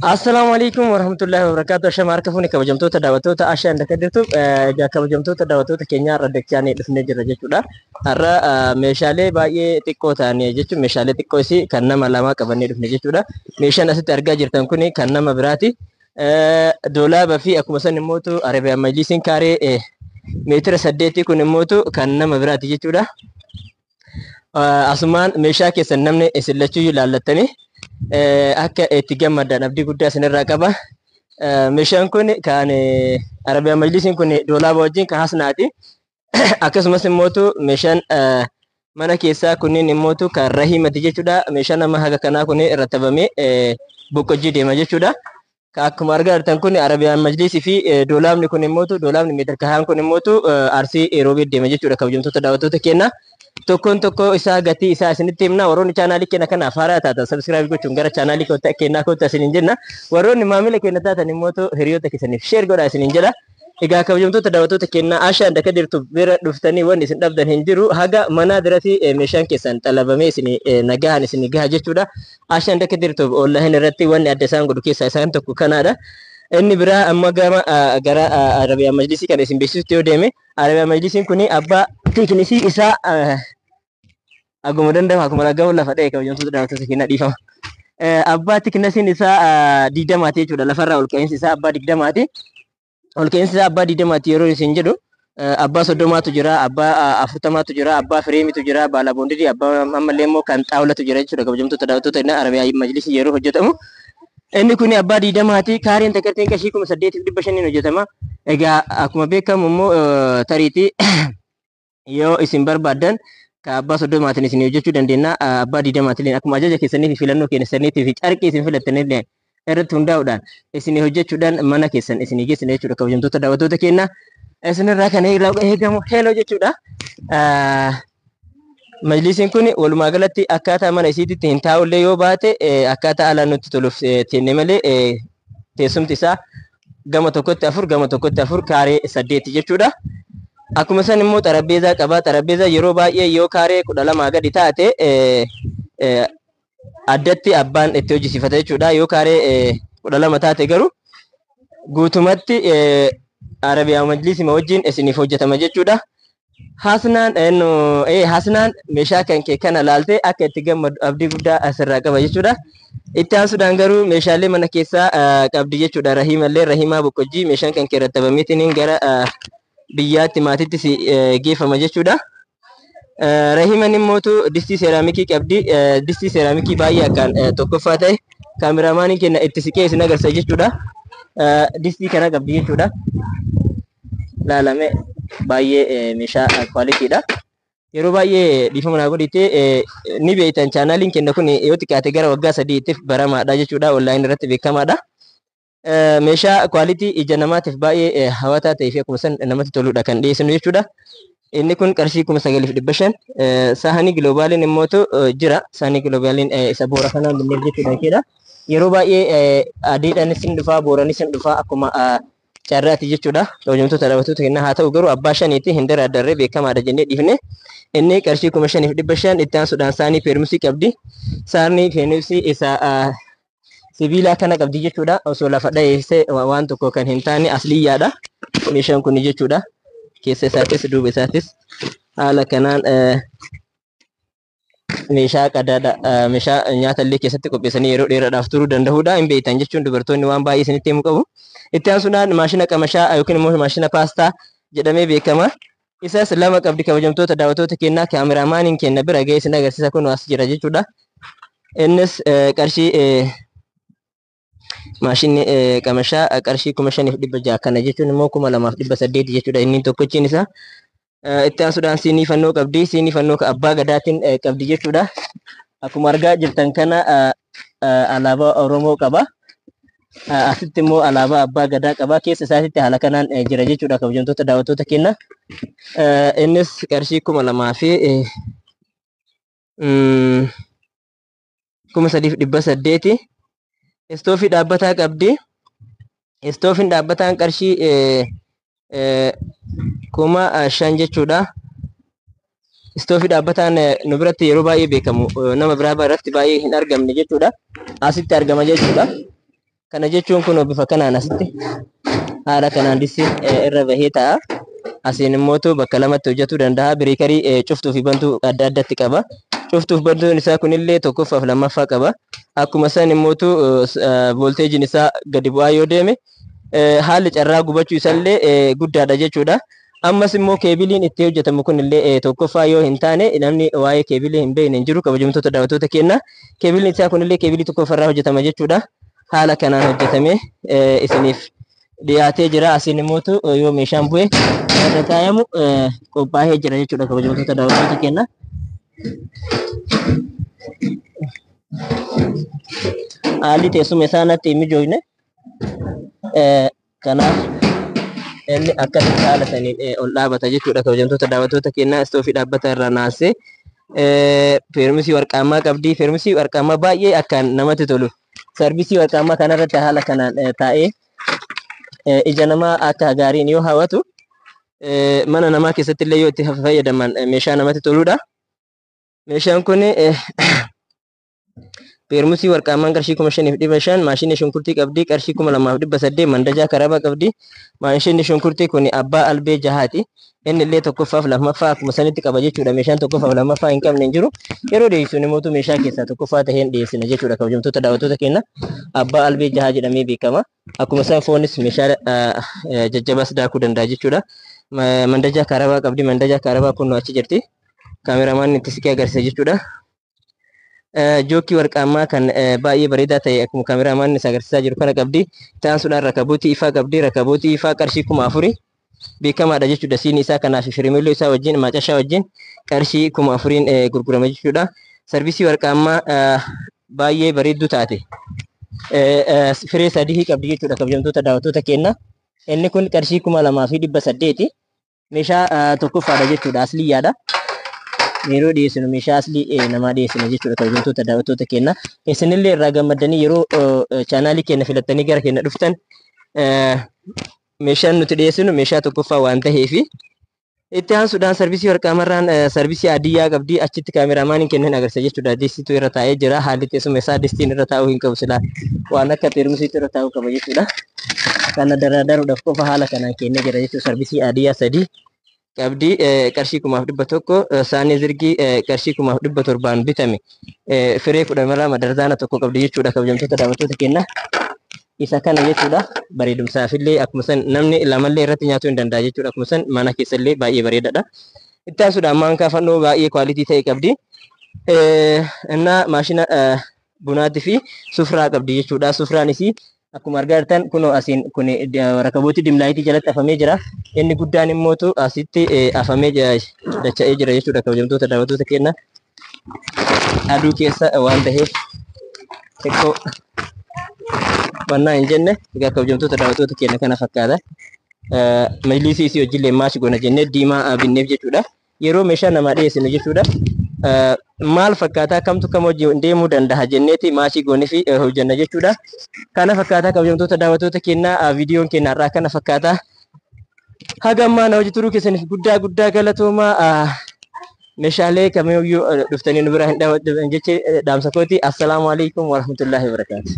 Assalaamu alaikum warahmatullahi wabarakatuh. Ashama harka fuuni kabajamtoota daawwattoota Ashaa inda kadirtu. Egaa kabajamtoota daawwattoota keenyaa har'a dachaanii dhufnee jirra jechuudha. Har'a meeshaalee baay'ee xiqqoo ta'an jechuun meeshaalee xiqqoo isii kan nama lamaa qabannee dhufne jechuudha. Meeshaan asitti argaa jirtan kun kan nama biraati. Doolaaba fi akkuma san immootu Arabiyaan Majlisiin kaaree meetira 8 kun immootu kan nama biraati jechuudha. Asumaan meeshaa keessan namni isin lachuu ilaallattanii akka itti gammaddan abdii guddaa isinirraa qaba. Meeshaan kun kan Arabiyaan Majlisiin kun doolaaba wajjin kan Hasnaati. Akkasumas immootu meeshaan mana keessaa kunniin immootu kan Rahimati jechuudha. Meeshaan nama haga kanaa kun irra tabamee boqqojjii deema jechuudha. Akkuma argaa jirtan kun Arabiyaan Majlisii fi doolaabni kun immootu doolaabni meetira kahaan kun immootu Arsii Roobee deema jechuudha kabajamtoota daawwattoota keenya. Tokkoon tokko isaa gatii isaa isinitti himna. Warroonni chaanaalii keenya kanaaf haaraa taatan subscribe gochuun gara chaanaalii keenyaa kottaa isiniin jenna. Warroonni maamila keenya taatan immootu hiriyoota keessaniif share godhaa isiniin jedha. Egaa kabajamtoota daawwattoota keenyaa Ashaan Daka jirtu bira dhuftanii wanni isin dhabdan hin jiru. Haga manaa biratti meeshaan keessan xalabamee isin nagahan isin gaha jechuudha. Ashaan Daka jirtu online irratti wanni adda isaan godhu keessaa isaan tokko kanaadha. Inni biraa amma gama gara Arabiyaan Majlisii kana isin beeksisutti yoo deeme, Arabiyaan Majlisiin kun abbaa thicknessii isaa akkuma danda'amu akkuma dhagahu lafa dha'e kabajamtoota daawwattoota keenyaa dhiifama. Abbaa thicknessiin isaa 20ti jechuudha. Lafarraa ol ka'iinsi isaa abbaa 20ti. Ol ka'iinsi isaa abbaa 20ti yeroo isin jedhu, abbaa 30tu jira, abbaa 40tu jira, abbaa fireemitu jira, baala boondidii, abbaa ammallee immoo kan xaawulatu jira jechuudha kabajamtoota daawwattoota keenyaa Arabiyaa Majlisii yeroo hojjetamu. Inni kun abbaa 20ti. Kaareen takkartiin qarshii 8,500n hojjetama. Egaa akkuma beekamu immoo tariitii yoo isin barbaaddan ka abbaa 30n isin hojjechuu dandeenya. Abbaa 20n akkuma ajaja keessanii fi filannoo keessaniitii fi carqii isin filattanii irratti hundaa'uudhaan isin hojjechuudhaan mana keessan isin geessina jechuudha kabajamtoota daawwattoota keenya. Isinirraa kan eegamu hello jechuudha. Majlisiin kun walumaa galatti akkaataa mana isiititti hin taa'ullee yoo baate, akkaataa alaan nutti toluuf teenne malee teessumti isaa gama tokkotti afur, gama tokkotti afur, kaaree 8 jechuudha. Akkuma san immoo xarapheezaa qaba. Xarapheezaa yeroo baay'ee yoo kaaree 12 gadi taate addatti abbaan itti hojjisiifata jechuudha. Yoo kaaree 12 taate garuu guutumatti Arabiyaa Majlisima wajjin isiniif hojjetama jechuudha. Hasnaan Hasnaan meeshaa kan kee kana laaltee akka itti gammadu abdii guddaa asirraa qaba jechuudha. Itti aansuudhaan garuu meeshaalee mana keessaa qabdi jechuudha. Rahimallee Rahimaa Boqqojjii meeshaan kan kee rattabameetiin gara biyyaatti maatiitti si geeffama jechuudha. Rahiman immootu distii seeraamikii qabdi. Distii seeraamikii baay'ee akkaan tokkoffaa ta'e kaameraamaaniin keenya itti siqee isin agarsiisa jechuudha. Distii kana qabdi jechuudha. Laalame baay'ee meeshaa qualityidha. Yeroo baay'ee dhiifama naa godhite ni beektan, chaanaaliin keenya kun yoo xiqqaate gara waggaa 3tti baramaadha jechuudha. Online irratti beekamaadha. Meeshaa quality ija namaatiif baay'ee hawwataa ta'ee fi akkuma san namatti toludha kan dhiyeessinu jechuudha. Inni kun qarshii 9,500. Saahanii Globaliin immootu jira. Saahanii Globaliin isa boora kanaan binnee jechuudha jechuudha. Yeroo baay'ee adiidhaanis hin dhufaa, booranis hin dhufaa, akkuma carraati jechuudha. Kabajamtoota daawwattoota kennaa haa ta'u garuu abbaa shaniitti hin daraaddarree beekamaadha jennee dhiifne. Inni qarshii 5,500. Itti aansuudhaan saanii peermusii qabdi. Saanii peermusii isa sibiilaa kana qabdi jechuudha. Osoo lafa dhaheessee waan tokko kan hin taane asliyyaadha. Meeshaan kun jechuudha. Keessa isaattis duuba isaattis haala kanaan meeshaa qadaada meeshaa nyaata illee keessatti qopheessanii yeroo dheeraadhaaf turuu danda'udha. Hin beektan jechuun dubartoonni waan baay'ee isinitti himu qabu. Itti aansuudhaan maashina qamashaa yookiin immoo maashina paastaa jedhamee beekama. Isas lama qabdi kabajamtoota daawwattoota kennaa, kaameraamaaniin kenna bira ga'ee isin agarsiisa, kun as jira jechuudha. Innis qarshii maashinni qamashaa qarshii 5,600, kana jechuun immoo 2,800 jechuudha inni tokkochiin isaa. Itti aansuudhaan siinii fannoo qabdi. Siinii fannoo abbaa gadaatiin qabdi jechuudha. Akkuma argaa jirtan kana alaabaa Oromoo qaba. Asitti immoo alaabaa abbaa gadaa qaba. Keessa isaatitti haala kanaan jira jechuudha kabajamtoota daawwattoota keenya. Innis qarshii 2,000 fi 3,800. Istoofii dhaabbataa qabdi. Istoofiin dhaabbataan qarshii 5,000 jechuudha. Istoofii dhaabbataan nu biratti yeroo baay'ee beekamu nama biraa biratti baay'ee hin argamne jechuudha. Asitti argama jechuudha. Kana jechuun kun bifa kanaan asitti haala kanaan distiin irra bahee ta'a. Asiin immootu bakka lamatti hojjetuu danda'a. Bireekarii cuftuu fi bantuu adda addatti qaba. Cuftuu fi bantuun isaa kunillee tokkoffaa fi lammaffaa qaba. Akkuma san immootu voolteejiin isaa gadi bu'aa yoo deeme haalli carraa gubachuu isaallee guddaadha jechuudha. Ammas immoo keebiliin itti hojjetamu kunillee tokkoffaa yoo hin taane namni waa'ee keebilii hin beekne hin jiru kabajamtoota daawwattoota keenya. Keebiliin isaa kunillee keebilii tokkoffaarraa hojjetama jechuudha. Haala kanaan hojjetamee isiniif dhiyaatee jira. Asiin immootu yoo meeshaan bu'e irra kaayamu qophaa'ee jira jechuudha kabajamtoota daawwattoota keenya. Haalli teessuma isaa natti hin mijoofne. Kanaaf inni akkasitti haala saniin ol dhaabata jechuudha kabajamtoota daawwattoota keenyaa istoofii dhaabbata irraa naasee feermisii warqaammaa qabdi. Feermisii warqaammaa baay'ee akkaan namatti tolu. Sarvisii warqaammaa kanarratti haala kanaan taa'ee ija namaa akka gaariin yoo hawwatu mana namaa keessatti illee yoo itti fayyadaman meeshaa namatti toludha. Meeshaan kun Peermusii warqaammaan qarshii 5,500, maashinii shunkurtii qabdi qarshii 2,800, mandajaa karabaa qabdi. Maashinni shunkurtii kun abbaa albee jahaati. Inni illee tokkoffaaf lammaffaa akkuma sanitti qaba jechuudha. Meeshaan tokkoffaaf lammaffaa hin qabne hin jiru. Yeroo dhiyeessinu immoo meeshaa keessaa tokkoffaa taheen dhiyeessina jechuudha. Kabajamtoota daawwattoota keenya abbaa albee jahaa jedhamee beekama. Akkuma san foonis meeshaa jajjabaas daakuu danda'a jechuudha. Mandajaa karabaa qabdi. Mandajaa karabaa kun achi jirti. Kaameramaan itti siqee agarsiisa jechuudha. Jookii warqaammaa kan baay'ee bareedaa ta'e akkuma kaameramaan isa agarsiisaa jiru kana qabdi. Itti aansuudhaan rakabootii ifaa qabdi. Rakabootii ifaa qarshii 4,000 beekamaadha jechuudha. Siinii isaa kanaa fi firmeelloo isaa wajjin maacashaa wajjin qarshii 4,000 gurgurama jechuudha. Sarvisii warqaammaa baay'ee bareedduu taate firee sadii qabdi jechuudha kabajamtoota daawwattoota keenya. Inni kun qarshii 2,800. Meeshaa tokkoffaadha jechuudha asliyyaadha. Yeroo dhiyeessinu meeshaa aslii namaa dhiyeessina jechuudha kabajamtoota daawwattoota keenya. Isinillee irraa gammaddanii yeroo chaanaalii keenya filattanii gara keenya dhuftan meeshaan nuti dhiyeessinu meeshaa tokkoffaa waan ta'eefi. Itti aansuudhaan sarvisii warqaamarraan sarvisii adiyyaa qabdi achitti kaameraamaaniin kennan agarsiisa jechuudha. Distiitu irra taa'ee jira. Haalli teessuma isaa distiin irra taa'uu hin qabu silaa waan akka teermusiitu irra taa'uu qaba jechuudha. Kana daraadaruudhaaf qofa haala kanaan kennee jira jechuudha. Sarvisii adiyyaa sadii qabdi qarshii 1,100 saanii zirgii qarshii 1,700 bitame firee 12 darzaana tokko qabdi jechuudha kabajamtoota daawwattoota keenya. Isa kana jechuudha bareedumsaafillee akkuma san namni lamallee irratti nyaatuu hin danda'a jechuudha. Akkuma san mana keessallee baay'ee bareedaadha. Itti aansuudhaan maankaa fannoo baay'ee kwaalitii ta'e qabdi. Innaa maashina bunaatii fi sufraa qabdi jechuudha. Sufraan isii akkuma argaa jirtan kunoo asiin kun rakabootii dimlaayitii jalatti afamee jira. Inni guddaan immootu asitti afamee dacha'ee jira jechuudha kabajamtoota daawwattoota keenya. Aduu keessa waan ta'eef xiqqoo wannaa hin jenne egaa kabajamtoota daawwattoota keenya kana fakkaata. Majlisii isii wajjillee maashi goona jennee diimaa binneef jechuudha. Yeroo meeshaa namaa dhiyeessinu jechuudha. Maal fakkaataa kamtu kam wajjin deemuu danda'a jenneeti maashii goonee fi hojjenna jechuudha. Kana fakkaataa kabajamtoota daawwattoota keenyaa viidiyoon keenya irraa kana fakkaataa. Haga ammaa na hojii turuu keessaniif guddaa guddaa galatoomaa. Meeshaalee kamiyyuu dhuftanii nu biraa hin daawwattan jechee dhaamsa kooti. Assalaamu alaikum warahmatullaahi wabarakaatu.